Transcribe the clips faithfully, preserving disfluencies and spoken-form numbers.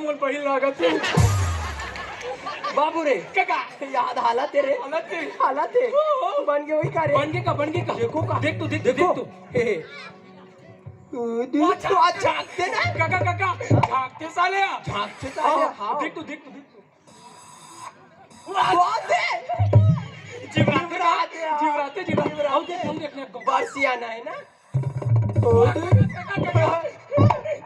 मोर बहिन लागत हे। बाबू रे। कका। याद हालत हे रे। हालत हे। हालत हे। ओ, ओ। बन गे होही का रे? बन गे का, बन गे का? देखो का। देख तो, देख तो, देखो। देख तो। हे, हे। ओ, देख अच्छा। तो, आज झांकते ना। कका, कका। झांकते साले आ। झांकते साले आ, हाँ, हाँ। देख तो, देख तो, देख तो। बात हे। जिमराते, जिमराते, जिमराते। जिमराते। आओ देख, आओ देख, आओ देख। बरसियाना हे ना?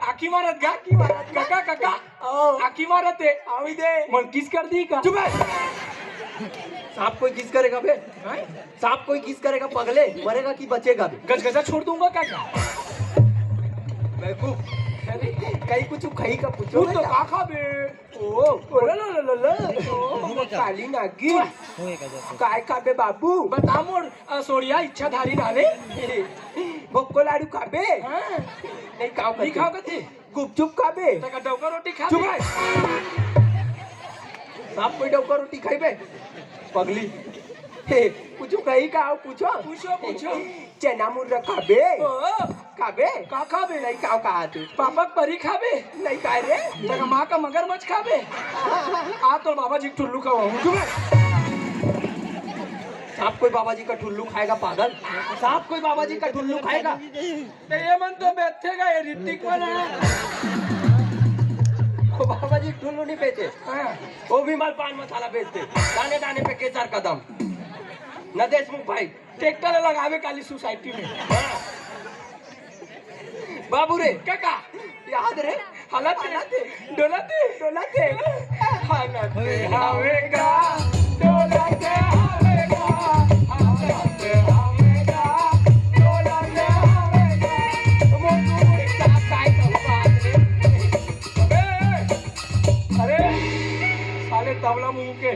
आँखी मारत गा, आँखी मारत गा। कका, कका। आओ। आँखी मारत हे। आवी दे। मन किस कर दी का? चुप है। सांप कोई किस करेगा बे? हैं? सांप कोई किस करेगा पगले? मरेगा कि बचेगा बे? गजगजा छोड़ दूंगा क्या, क्या? बेवकूफ। अरे, कहीं कुछ खाई का पूछो तू तो बेटा। का खा बे? ओ, ओ ला ला ला ला ला। ओ, काली नागिन। काय खाबे बाबू? बता मोर, अ, सोड़िया इच्छाधारी डाले। भोक्को लाडू खाबे? हाँ। नहीं खाओ नहीं खाओ कथे। कथे? गुपचुप खाबे? तका डौका रोटी खाबे? चुप रह। सांप कोई डौका रोटी खाइबे? पगली। हे, कुछ कही का, पूछो। पूछो, पूछो। चना मुर्रा खाबे? ओ। खाबे? का खाबे? नहीं खाओ, कहा तू? पापा के परी खाबे? नहीं खाए रे। तेरा माँ का मगरमच्छ खाबे? आ तो बाबा जी के ठुल्लू खवाऊं। चुप रह। सांप कोई बाबा जी का ठुल्लू खाएगा, पागल? सांप कोई बाबा जी का ठुल्लू खाएगा? तो ये मन तो बेचेगा, ये ऋतिक मन है। वो बाबा जी ठुल्लू नहीं बेचे। हाँ। वो विमल पान मसाला बेचते, दाने दाने पे केसर का दाम। न देशमुख भाई। ट्रैक्टर लगावे काली सोसाइटी में। बाबू रे, काका, याद रे? हालत हे, डोलत हे, डोलत हे। हालत हे, हवे का, डोलत हे, हवे का, हालत हे, हवे का, डोलत हे, हवे का। मोटू रे, का काय कहू बात रे? अबे, अरे, साले तबला मुंह के।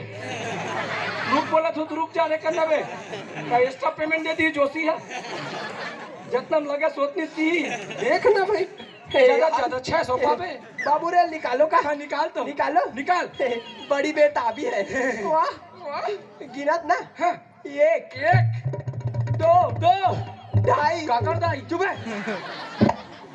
रुक बोला तो रुक जा रे, करना बे। का extra payment दे दी जोशी है? जितना लगे सोतनी सी। देख ना भाई। ज्यादा, ज्यादा, छह सौ पावे। बाबू रे, निकालो का? हाँ, निकाल तो। निकालो। निकाल। बड़ी बेताबी है। वाह, वाह। गिनत ना? हाँ। एक। एक। दो। दो। ढाई। काकर दाई, चुप है।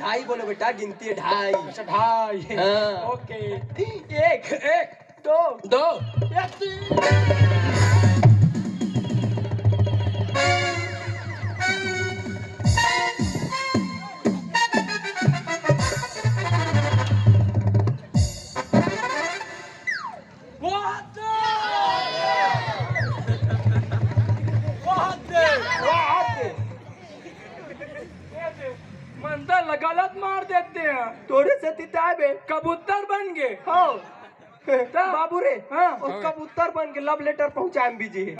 ढाई बोलो बेटा, गिनती है ढाई। अच्छा, ढाई। हाँ। OK। एक। एक। दो। दो। एक, तीन। वाह दे! वाह दे! वाह दे! मंदर ल गलत मार देते हैं। तोरे से तिताए बे। कबूतर बन गए। हाँ। त बाबू रे, हाँ। वो कबूतर बन के love letter पहुंचाए बीजी।